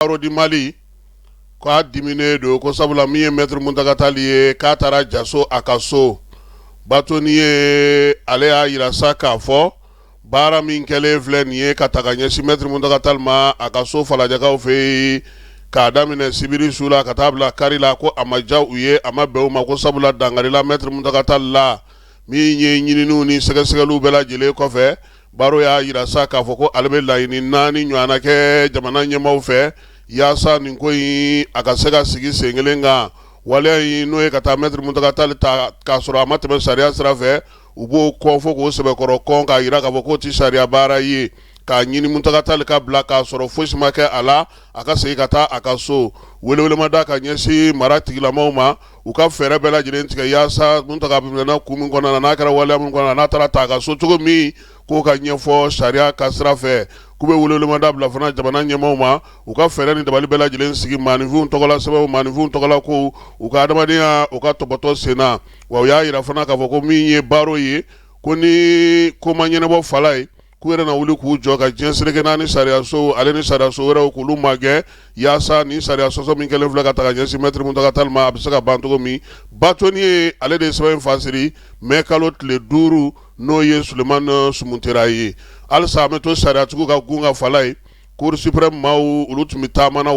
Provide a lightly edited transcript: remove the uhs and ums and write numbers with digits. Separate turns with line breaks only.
Barreau du Mali k'a diminen don ko sabula min ye Maître Mountaga Tall ye, k'a taara jaso a ka so. Bâtonnier ale y'a jira sa k'a fɔ baara min kɛlen filɛ nin ye ka ta ka ɲɛsin Maître Mountaga Tall ma a ka so Falajɛkaw fɛ yen, k'a daminɛ sibiri su la ka taa bila kari la, ko a ma diya u ye, a ma bɛn u ma, ko sabula dankarila Maître Mountaga Tall la. Min ye ɲininiw ni sɛgɛsɛgɛliw bɛɛ lajɛlen kɔfɛ, Barreau y'a jira sa k'a fɔ ko ale bɛ laɲini naani ɲɔgɔnna kɛ jamana ɲɛmaaw fɛ yaasa nin ko in a ka se ka sigi sen kelen kan. Waleya in, n'o ye ka taa Maître Mountaga Tall ta k'a sɔrɔ a ma tɛmɛ sariya sira fɛ, u b'o kɔn fo k'o sɛbɛkɔrɔ kɔn, k'a jira k'a fɔ k'o tɛ sariya baara ye, k'a ɲini Mountaga Tall ka bila k'a sɔrɔ fosi ma kɛ a la, a ka segin ka taa a ka so. Welewelemada ka ɲɛsin mara tigilamaw ma, u ka fɛɛrɛ bɛɛ lajɛlen tigɛ yaasa Mountaga minɛna kun min kɔnɔna na, n'a kɛra waleya min kɔnɔna na, n'a taara ta a ka so cogo min, k'o ka ɲɛfɔ sariya ka sira fɛ. K'u bɛ welewelemada bila fana jamana ɲɛmaaw ma, u ka fɛɛrɛ ni dabali bɛɛ lajɛlen sigi maaninfinw tɔgɔla sɛbɛnw, maaninfinw tɔgɔla kow, u ka adamadenya, u ka tɔpɔtɔ sen na. Wa u y'a jira fana k'a fɔ ko min ye barreau ye, ko ni ko ma ɲɛnabɔ fala ye, k'u yɛrɛ na wuli k'u jɔ ka diɲɛ seleke naani sariyaso ale ni sariyaso wɛrɛw k'olu magɛn yaasa ni sariya sɔsɔ min kɛlen filɛ ka ta ka ɲɛsin Maître Mountaga Tall ma, a bɛ se ka ban cogo min. Bâtonnier ale de ye sɛbɛn in fasiri mɛ kalo tile 5, n'o ye Sulemani Sumutera ye. Halisa an bɛ to sariyatigiw ka gun ka fala ye. Cour suprême maaw, olu tun bɛ taama na.